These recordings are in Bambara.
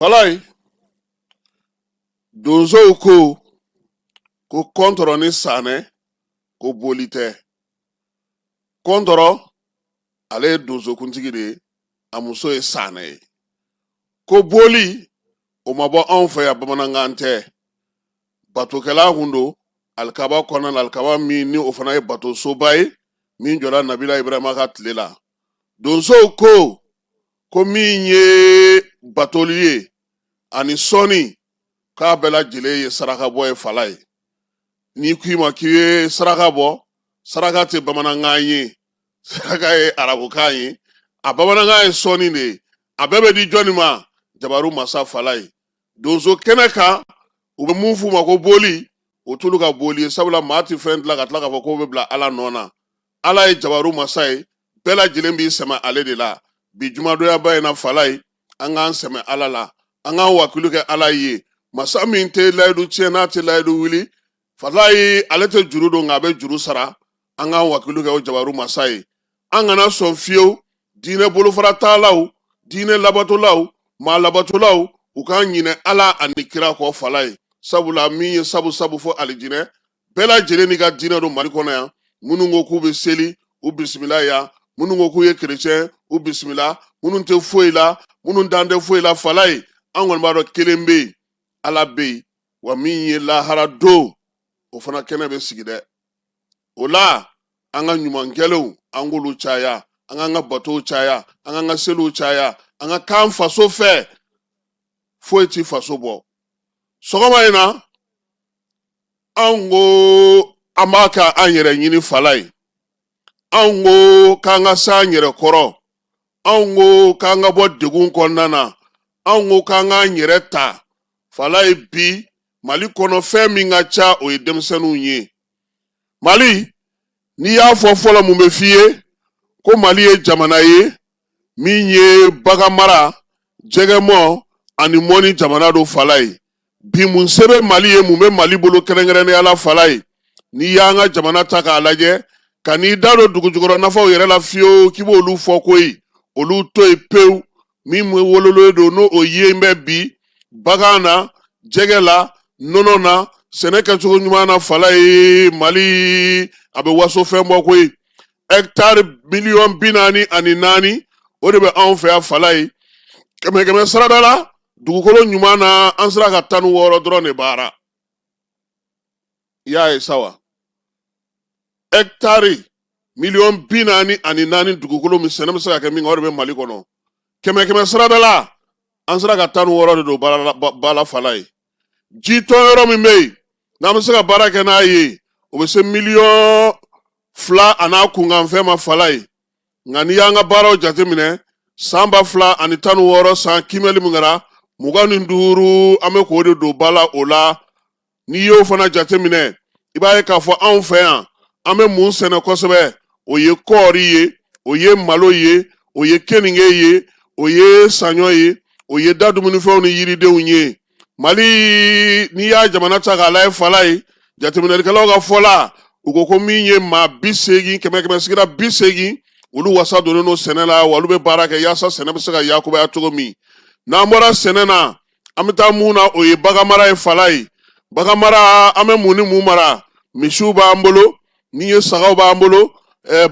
Falayi, donsow ko ko kɔntɔrɔ ni sanɛ ko boli tɛ. Kɔntɔrɔ, ale ye donsokuntigi de ye, a muso ye sanɛ ye. Ko boli, o ma bɔ anw fɛ yan, bamanankan tɛ. Batokɛla kun don alikaba kɔnɔna na, alikaba min ni o fana ye batosoba ye min jɔra Nabila Ibrahima ka tile la. Donsow ko ko min ye batoli ye ani sɔnni, k'a bɛɛ lajɛlen ye saraka bɔ ye. Falayi, n'i k'i ma k'i ye saraka bɔ, saraka tɛ bamanankan ye, saraka ye arabukan ye, a bamanankan ye sɔnni de ye. A bɛɛ bɛ di jɔnni ma? Jabaru masa. Falayi, donso kɛnɛ kan, u bɛ mun f'u ma ko boli, o t'olu ka boli ye, sabula maa tɛ fɛn dilan ka tila k'a fɔ k'o bɛ bila Ala nɔ na. Ala ye jabaru masa ye, bɛɛ lajɛlen b'i sɛmɛ ale de la. Bi jumadonyaba in na, Falayi, an k'an sɛmɛ Ala la, an k'an wakilu kɛ Ala ye, masa min tɛ layidu tiɲɛ, n'a tɛ layidu wuli. Falayi, ale tɛ juru don, nka a bɛ juru sara. An k'an wakilu kɛ o jabaru masa ye. An kana sɔn fiyewu diinɛ bolofara taalaw, diinɛ labatolaw, maa labatolaw, u k'an ɲinɛ Ala ani kira kɔ. Falayi, sabula min ye sabu sabu fo alijinɛ, bɛɛ lajɛlen n'i ka diinɛ don Mali kɔnɔ yan. Minnu ko k'u bɛ seli, u bisimila yan. Minnu ko k'u ye kerecɛn, u bisimila. Minnu tɛ foyi la, minnu dan tɛ foyi la, Falayi, an kɔni b'a dɔn kelen bɛ yen, Ala bɛ yen. Wa min ye lahara don, o fana kɛnɛ bɛ sigi dɛ. O la, an ka ɲuman kɛlenw, an k'olu caya, an k'an ka batow caya, an k'an ka seliw caya, an ka k'an faso fɛ. Foyi ti faso bɔ. Sɔgɔma in na, anw ko an b'a ka an yɛrɛ ɲini. Falayi, anw ko k'an ka s'an yɛrɛ kɔrɔ, anw ko k'an ka bɔ degun kɔnɔna na, anw ko k'an k'an yɛrɛ ta. Falayi, bi Mali kɔnɔ, fɛn min ka ca, o ye denmisɛnninw ye. Mali, n'i y'a fɔ fɔlɔ, mun bɛ f'i ye? Ko Mali ye jamana ye min ye bagan mara, jɛgɛmɔ ani mɔni jamana don. Falayi, bi mun se bɛ Mali ye? Mun bɛ Mali bolo kɛrɛnkɛrɛnnenya la? Falayi, n'i y'an ka jamana ta k'a lajɛ, ka n'i da don dugujukɔrɔ nafaw yɛrɛ la fiyewu k'i b'olu fɔ koyi, olu to yen pewu. Min wololen don, n'o o yen bɛ bi bagan na, jɛgɛ la, nɔnɔ na, sɛnɛ kɛcogo ɲuman na, Falayi, Mali a bɛ waso fɛn bɔ koyi. Hɛkitari 44 miliyɔn, o de bɛ anw fɛ yan. Falayi, kɛmɛ kɛmɛ sarada la, dugukolo ɲuman na, an sera ka 16 dɔrɔn de baara. I y'a ye sa wa? Hɛkitari 44 miliyɔn dugukolo min sɛnɛ bɛ se ka kɛ min kan, o de bɛ Mali kɔnɔ. Kɛmɛ kɛmɛ sarada la, an sera ka 16 de don ba la. Falayi, ji tɔn yɔrɔ min bɛ yen n'an bɛ se ka baara kɛ n'a ye, o bɛ se 2 miliyɔn a n'a kunkanfɛn ma. Falayi, nka n'i y'an ka baaraw jateminɛ, san 2016 san kiimɛli min kɛra, 25, an bɛ k'o de don ba la. O la, n'i y'o fana jateminɛ, i b'a ye k'a fɔ anw fɛ yan, an bɛ mun sɛnɛ kosɛbɛ? O ye kɔɔri ye, o ye malo ye, o ye keninge ye, o ye saɲɔ ye, o ye da dumunifɛnw ni yiridenw ye. Mali, n'i y'a jamana ta k'a lajɛ, Falayi, jateminɛlikɛlaw ka fɔ la, u ko ko min ye maa 80, kɛmɛ kɛmɛ sigira 80, olu wasa donnen don sɛnɛ la, wa olu bɛ baara kɛ yaasa sɛnɛ bɛ se ka yakubaya cogo min. N'an bɔra sɛnɛ na, an bɛ taa mun na? O ye baganmara ye. Falayi, baganmara, an bɛ mun ni mun mara? Misiw b'an bolo, n'i ye sagaw b'an bolo,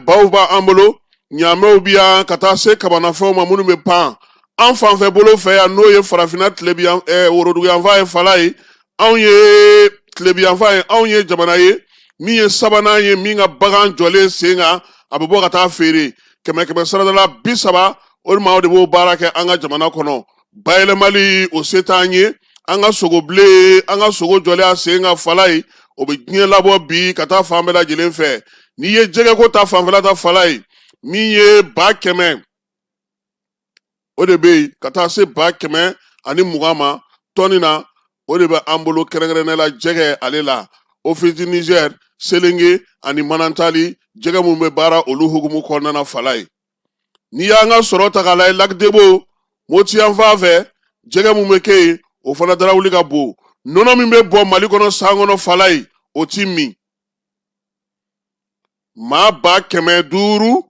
baw b'an bolo, ɲaamɛw bɛ yan, ka taa se kabanafɛnw ma minnu bɛ pan an fanfɛ bolo fɛ yan, n'o ye farafinna tilebiyan woroduguyanfan ye. Falayi, anw ye tilebiyanfan ye, anw ye jamana ye min ye sabanan ye min ka bagan jɔlen sen kan, a bɛ bɔ ka taa feere. Kɛmɛ kɛmɛ sarada la, 30, o de maaw de b'o baara kɛ an ka jamana kɔnɔ. Bayɛlɛmali, o se t'an ye. An ka sogo bilen, an ka sogo jɔlen a sen kan, Falayi, o bɛ diɲɛ labɔ bi ka taa fan bɛɛ lajɛlen fɛ. N'i ye jɛgɛko ta fanfɛla ta, Falayi, min ye 100 000, o de bɛ yen, ka taa se 120 000 ma tɔni na, o de bɛ an bolo kɛrɛnkɛrɛnnenya la jɛgɛ ale la. Office du Niger, Selenge ani Manantali, jɛgɛ minnu bɛ baara olu hukumu kɔnɔna na. Falayi, n'i y'an ka sɔrɔ ta k'a lajɛ, Lac Debo, Moti yan fan fɛ, jɛgɛ mun bɛ kɛ yen, o fana darawuli ka bon. Nɔnɔ min bɛ bɔ Mali kɔnɔ san kɔnɔ, Falayi, o ti min. Maa 500 000,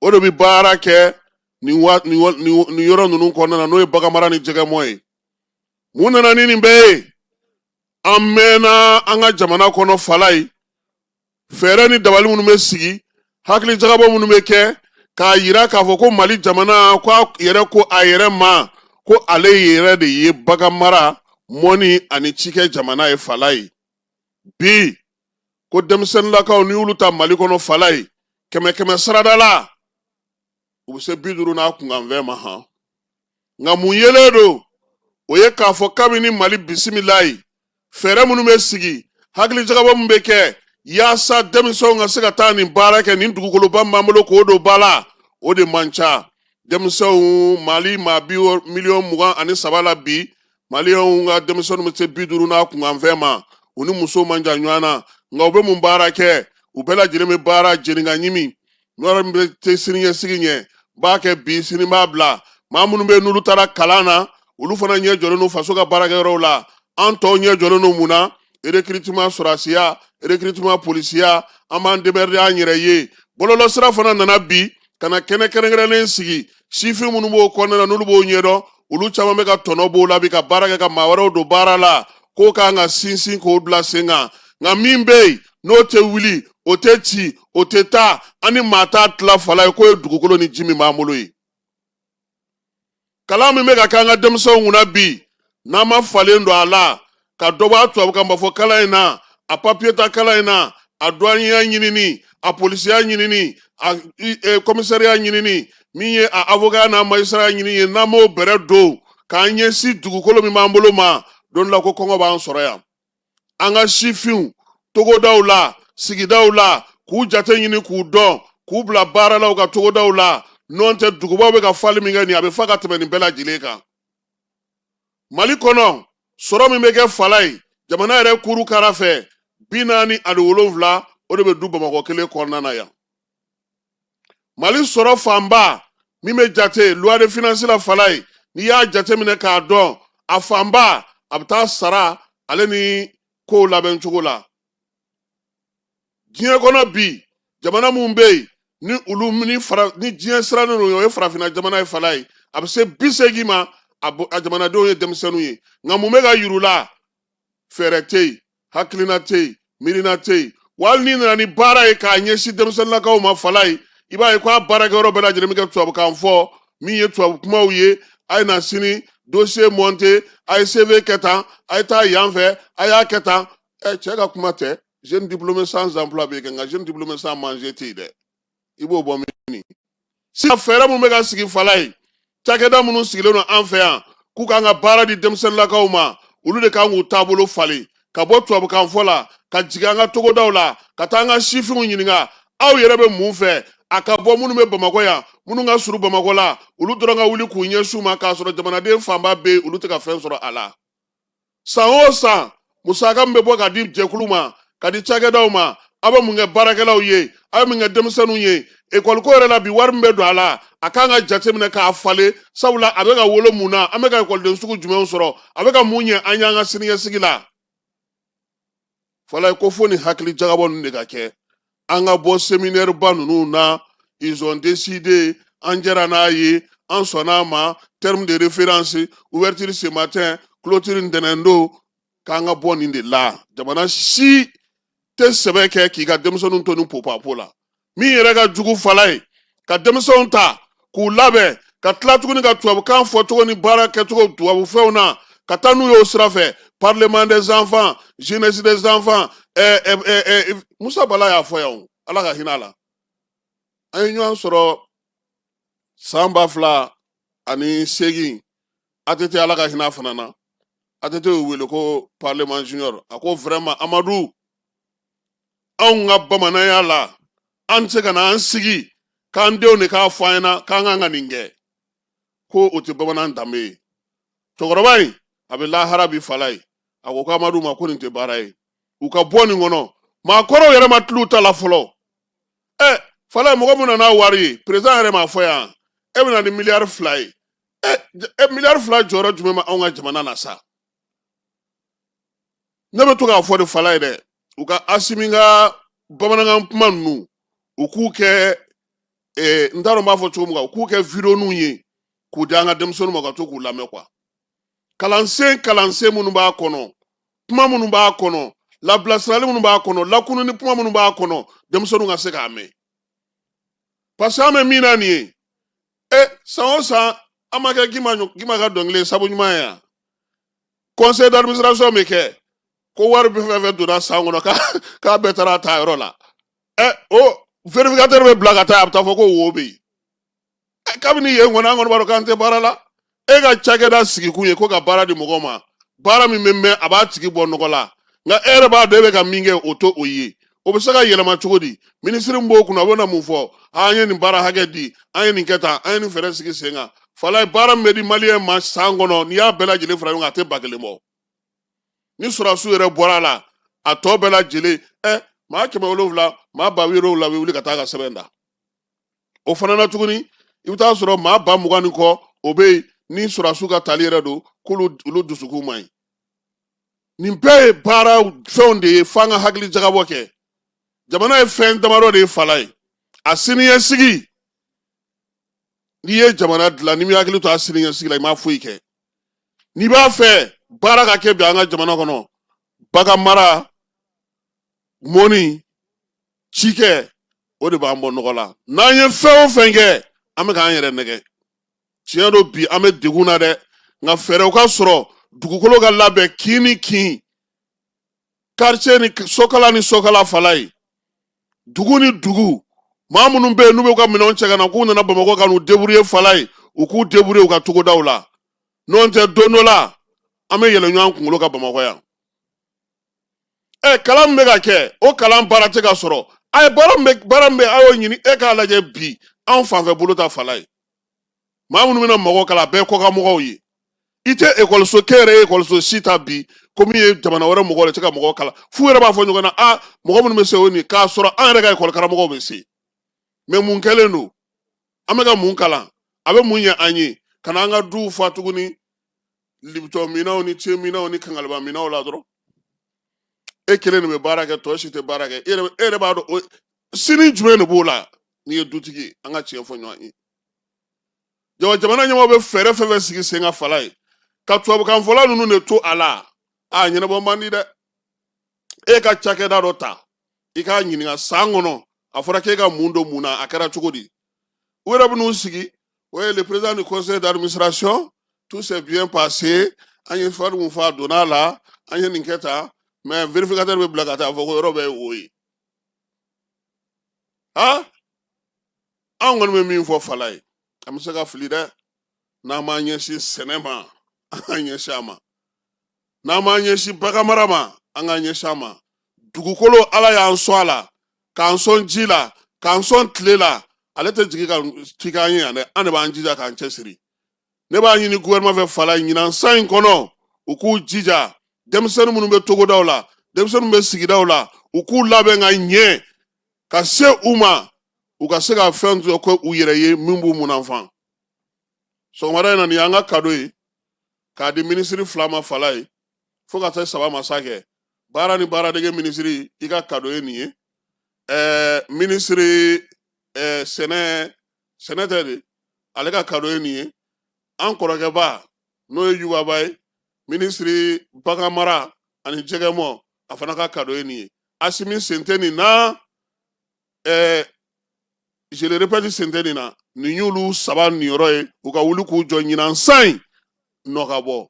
o de bɛ baara kɛ nin yɔrɔ ninnu kɔnɔna na, n'o ye baganmara ni jɛgɛmɔ ye. Mun nana ni nin bɛɛ ye? An mɛnna an ka jamana kɔnɔ Falayi, fɛɛrɛ ni dabali minnu bɛ sigi, hakili jagabɔ minnu bɛ kɛ k'a yira k'a fɔ ko Mali jamana ko a yɛrɛ ko a yɛrɛ ma ko ale yɛrɛ de ye baganmara, mɔni ani cikɛ jamana ye. Falayi, bi ko denmisɛnninlakaw, n'i y'olu ta Mali kɔnɔ Falayi, kɛmɛ kɛmɛ sarada la, u bɛ se 50 n'a kunkanfɛn ma han. Nka mun yelen don? O ye k'a fɔ kabini Mali bisimilayi, fɛɛrɛ minnu bɛ sigi, hakilijagabɔ min bɛ kɛ yaasa denmisɛnw ka se ka taa nin baara kɛ, nin dugukoloba min b'an bolo k'o don ba la, o de man ca. Denmisɛnw, Mali maa bi miliyɔn 23 la bi, Maliyɛnw ka denmisɛnninw bɛ se 50 n'a kunkanfɛn ma. U ni musow man jan ɲɔgɔn na, nka u bɛ mun baara kɛ? U bɛɛ lajɛlen bɛ baara jeni ka ɲimi. Yɔrɔ min bɛ tɛ siniɲɛsigi ɲɛ, b'a kɛ bi, sini b'a bila. Maa minnu bɛ yen n'olu taara kalan na, olu fana ɲɛ jɔlen don faso ka baarakɛyɔrɔw la. An tɔw ɲɛ jɔlen don mun na? Recrutement sɔrɔdasiya, recrutement polisiya, an b'an démerder an yɛrɛ ye. Bɔlɔlɔsira fana nana bi ka na kɛnɛ kɛrɛnkɛrɛnnen sigi. Sifin minnu b'o kɔnɔna na, n'olu b'o ɲɛdɔn, olu caman bɛ ka tɔnɔ b'o la bi ka baara kɛ ka maa wɛrɛw don baara la. K'o kan ka sinsin k'o bila sen kan, nka min bɛ yen n'o tɛ wuli, o tɛ ci, o tɛ taa, an ni maa t'a tila Falayi, k'o ye dugukolo ni ji min b'an bolo ye. Kalan min bɛ ka kɛ an ka denmisɛnw kunna bi, n'an ma falen don a la ka dɔ bɔ a tubabukan b'a fɔ kalan in na, a papiye ta kalan in na, a duwaniya ɲinini, a polisiya ɲinini, a komisariya ɲinini, min ye a avocat n'a magistrat ɲinini ye, n'an m'o bɛrɛ don k'an ɲɛsin dugukolo min b'an bolo ma, don dɔ la ko kɔngɔ b'an sɔrɔ yan. An ka sifinw togodaw la, sigidaw la, k'u jate ɲini, k'u dɔn, k'u bila baara la u ka togodaw la. N'o tɛ, dugubaw bɛ ka fali min kɛ nin, a bɛ fa ka tɛmɛ nin bɛɛ lajɛlen kan. Mali kɔnɔ, sɔrɔ min bɛ kɛ Falayi, jamana yɛrɛ kuru kara fɛ, 47, o de bɛ du Bamakɔ kelen kɔnɔna na yan. Mali sɔrɔ fanba min bɛ jate loi de finance la Falayi, n'i y'a jateminɛ k'a dɔn, a fanba a bɛ taa sara ale ni kow labɛn cogo la. Diɲɛ kɔnɔ bi, jamana minnu bɛ yen ni olu ni fara ni diɲɛ sirannen don, o ye farafinna jamana ye Falayi, a bɛ se 80 ma, a jamanadenw ye denmisɛnninw ye. Nka mun bɛ ka yir'u la? Fɛɛrɛ tɛ yen, hakilina tɛ yen, miirina tɛ yen. Wa hali n'i nana ni baara ye k'a ɲɛsin denmisɛnninlakaw ma Falayi, i b'a ye k'a baarakɛyɔrɔ bɛɛ lajɛlen bɛ kɛ tubabukan fɔ min ye tubabu kumaw ye. A ye na sini dossier monter, a ye CV kɛ tan, a ye taa yan fɛ, a y'a kɛ tan. Ɛ, cɛ ka kuma tɛ. Jeune diplômé sans emploi bɛ yen, nka jeune diplômé sans manger tɛ yen dɛ. I b'o bɔ min? Sisan, fɛɛrɛ mun bɛ ka sigi Falayi, cakɛda minnu sigilen don an fɛ yan k'u k'an ka baara di denmisɛnninlakaw ma, olu de kan k'u taabolo falen ka bɔ tubabukan fɔ la ka jigin an ka togodaw la, ka taa an ka sifinw ɲininka: aw yɛrɛ bɛ mun fɛ? A ka bɔ minnu bɛ Bamakɔ yan, minnu ka surun Bamakɔ la, olu dɔrɔn ka wuli k'u ɲɛsin u ma, k'a sɔrɔ jamanaden fanba bɛ yen, olu tɛ ka fɛn sɔrɔ a la. San o san, musaka min bɛ bɔ ka di jɛkulu ma, ka di cakɛdaw ma, aw bɛ mun kɛ baarakɛlaw ye? Aw bɛ mun kɛ denmisɛnninw ye? Ekɔliko yɛrɛ la bi, wari min bɛ don a la, a kan ka jateminɛ k'a falen, sabula a bɛ ka wolo mun na? An bɛ ka ekɔliden sugu jumɛnw sɔrɔ? A bɛ ka mun ɲɛ an y'an ka siniɲɛsigi la? Falayi, ko fo ni hakili jagabɔ ninnu de ka kɛ. An ka bɔ séminaire ba ninnu na, ils ont décidé, an jɛra n'a ye, an sɔnna a ma, terme de référence, ouverture ce matin, clôture ntɛnɛn don. K'an ka bɔ nin de la. Jamana si tɛ sɛbɛ kɛ k'i ka denmisɛnninw to ni popapo la. Min yɛrɛ ka jugu Falayi, ka denmisɛnw ta k'u labɛn, ka tila tuguni ka tubabukan fɔcogo ni baara kɛcogo tubabu fɛnw na, ka taa n'u y'o sira fɛ, parlement des enfants, jeunesse des enfants. Musa Bala y'a fɔ yan o, Ala ka hinɛ a la. An ye ɲɔgɔn sɔrɔ san 2008, ATT, Ala ka hinɛ a fana na. ATT y'u wele ko parlement junior. A ko vraiment, Amadu, anw ka bamananya la, an tɛ se ka na an sigi k'an denw de k'a fɔ an ɲɛna k'an kan ka nin kɛ, ko o tɛ bamanan danbe ye. Cɛkɔrɔba in a bɛ lahara bi Falayi. A ko Amadu ma ko nin tɛ baara ye, u ka bɔ nin kɔnɔ. Maakɔrɔw yɛrɛ ma tila u ta la fɔlɔ. Ɛ Falayi, mɔgɔ min nana wari ye, président yɛrɛ m'a fɔ yan, e bɛna ni miliyari 2 ye. Ɛ, miliyari 2 jɔyɔrɔ jumɛn bɛ anw ka jamana na sa? Ne bɛ to k'a fɔ de Falayi dɛ, u ka Asimi ka bamanankan kuma ninnu, u k'u kɛ, n t'a dɔn n b'a fɔ cogo min kan, u k'u kɛ videoninw ye k'u di an ka denmisɛnninw ma ka to k'u lamɛn quoi. Kalansen kalansen minnu b'a kɔnɔ, kuma minnu b'a kɔnɔ, labilasirali minnu b'a kɔnɔ, lakununi kuma minnu b'a kɔnɔ, denmisɛnninw ka se k'a mɛn, parce que an bɛ min na nin ye, e san o san an ma kɛ Gima ka dɔnkili ye sabu ɲuman ye yan. Conseil d'administration bɛ kɛ ko wari bɛ fɛn fɛn donna san kɔnɔ, k'a bɛɛ taara a ta yɔrɔ la. Ɛ, o vérificateur bɛ bila ka taa, a bɛ taa fɔ ko wo bɛ yen. Kabini yen kɔni, an kɔni b'a dɔn k'an tɛ baara la. E ka cakɛda sigikun ye ko ka baara di mɔgɔw ma, baara min bɛ mɛn, a b'a tigi bɔ nɔgɔ la. Nka e yɛrɛ b'a dɔn e bɛ ka min kɛ, o to o ye, o bɛ se ka yɛlɛma cogo di? Minisiri min b'o kunna, a bɛ na mun fɔ? An ye nin baara hakɛ di, an ye nin kɛ tan, an ye nin fɛɛrɛ sigi sen kan. Falaye, baara min bɛ di maliyɛn ma san kɔnɔ, n'i y'a bɛɛ lajɛlen fara ɲɔgɔn kan, a tɛ 1000 bɔ. Ni sɔrɔdasiw yɛrɛ bɔra a la, a tɔ bɛɛ lajɛlen, maa 700, maa 700 bɛ wuli ka taa ka sɛbɛn da. O fana na tuguni, i bɛ taa sɔrɔ maa 20,000 ni kɔ, o bɛ yen ni sɔrɔdasiw ka tali yɛrɛ don, k'olu olu dusukun man ɲi. Nin bɛɛ ye baara fɛnw de ye f'an ka hakili jagabɔ kɛ. Jamana ye fɛn damadɔ de ye, Falaye. A siniɲɛsigi, n'i ye jamana dilan, n'i m'i hakili to a siniɲɛsigi la, i m'a foyi kɛ. N'i b'a fɛ baara ka kɛ bi an ka jamana kɔnɔ, bagan mara, mɔni, cikɛ, o de b'an bɔ nɔgɔ la. N'an ye fɛn o fɛn kɛ, an bɛ k'an yɛrɛ nɛgɛ. Tiɲɛ don, bi an bɛ degun na dɛ, nka fɛɛrɛw ka sɔrɔ, dugukolo ka labɛn kin ni kin, quartier ni sokala ni sokala, Falaye, dugu ni dugu. Maa minnu bɛ yen n'u bɛ ka minɛnw cɛ ka na k'u nana Bamakɔ ka n'u débrouiller, Falaye, u k'u débrouiller u ka togodaw la. N'o tɛ, don dɔ la an bɛ yɛlɛ ɲɔgɔn kunkolo kan Bamakɔ yan. Ɛ, kalan min bɛ ka kɛ, o kalan baara tɛ ka sɔrɔ. A ye baara min bɛ, baara min bɛ, a y'o ɲini. E k'a lajɛ bi, anw fanfɛ bolo ta, Falaye, maa minnu bɛna mɔgɔ kalan, a bɛɛ kɔkan mɔgɔw ye. I tɛ ekɔliso kɛ yɛrɛ ye, ekɔliso si ta bi ko min ye jamana wɛrɛ mɔgɔw de tɛ ka mɔgɔw kalan. F'u yɛrɛ b'a fɔ ɲɔgɔn na, a mɔgɔ minnu bɛ se o nin, k'a sɔrɔ an yɛrɛ ka ekɔli karamɔgɔw bɛ se. Mɛ mun kɛlen don? An bɛ ka mun kalan? A bɛ mun ɲɛ an ye? Ka na an ka duw fa tuguni Lipton minɛnw ni te minɛnw ni kangaliba minɛnw la dɔrɔn. E kelen de bɛ baara kɛ, tɔ si tɛ baara kɛ. E yɛrɛ b'a dɔn o sini jumɛn de b'o la n'i ye dutigi ye? An ka tiɲɛ fɔ ɲɔgɔn ye. Jamana ɲɛmɔgɔ bɛ fɛɛrɛ fɛn fɛn sigi sen kan, Falaye, ka tubabukan fɔla ninnu de to a la, a ɲɛnabɔ man di dɛ. E ka cakɛda dɔ ta, i k'a ɲininka san kɔnɔ, a fɔra k'e ka mun don mun na, a kɛra cogo di? U yɛrɛ bɛn'u sigi, o ye le président du conseil d'administration, tout s'est bien passé, an ye fɛn mun fɔ, a donna a la, an ye nin kɛ tan. Mais vérificateur bɛ bila ka taa fɔ ko yɔrɔ bɛɛ ye wo ye. Ha, an kɔni bɛ min fɔ, Falaye, an bɛ se ka fili dɛ. N'an m'an ɲɛsin sɛnɛ ma, an k'an ɲɛsin a ma. N'an m'an ɲɛsin baganmara ma, an k'an ɲɛsin a ma. Dugukolo, Ala y'an sɔn a la, k'an sɔn ji la, k'an sɔn tile la. Ale tɛ jigin ka ci k'an ye yan dɛ, an de b'an jija k'an cɛsiri. Ne b'a ɲini gouvernement fɛ, Falaye, ɲinan san in kɔnɔ, u k'u jija, denmisɛnnin minnu bɛ togodaw la, denmisɛnnin bɛ sigidaw la, u k'u labɛn ka ɲɛ ka se u ma, u ka se ka fɛn dɔ kɛ u yɛrɛ ye min b'u munafan. Sɔgɔmada in na, nin y'an ka cadeau ye k'a di minisiri fila ma, Falaye, fo ka taa saba ma sa kɛ. Baara ni baaradege minisiri, i ka cadeau ye nin ye. Minisiri sɛnɛ tɛ de, ale ka cadeau ye nin ye. An kɔrɔkɛba, n'o ye Yubaba ye, minisiri bagan mara ani jɛgɛmɔ, a fana ka cadeau ye nin ye. Asimi sen tɛ nin na. Je le répète, sen tɛ nin na. Nin y'olu saba niyɔrɔ ye. U ka wuli k'u jɔ ɲinan san in nɔ ka bɔ.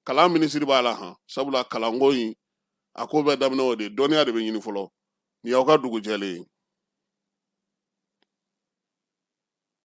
Kalan minisiri b'a la han, sabula kalanko in, a ko bɛɛ daminɛ o de, dɔnniya de bɛ ɲini fɔlɔ. Nin y'aw ka dugu jɛlen ye.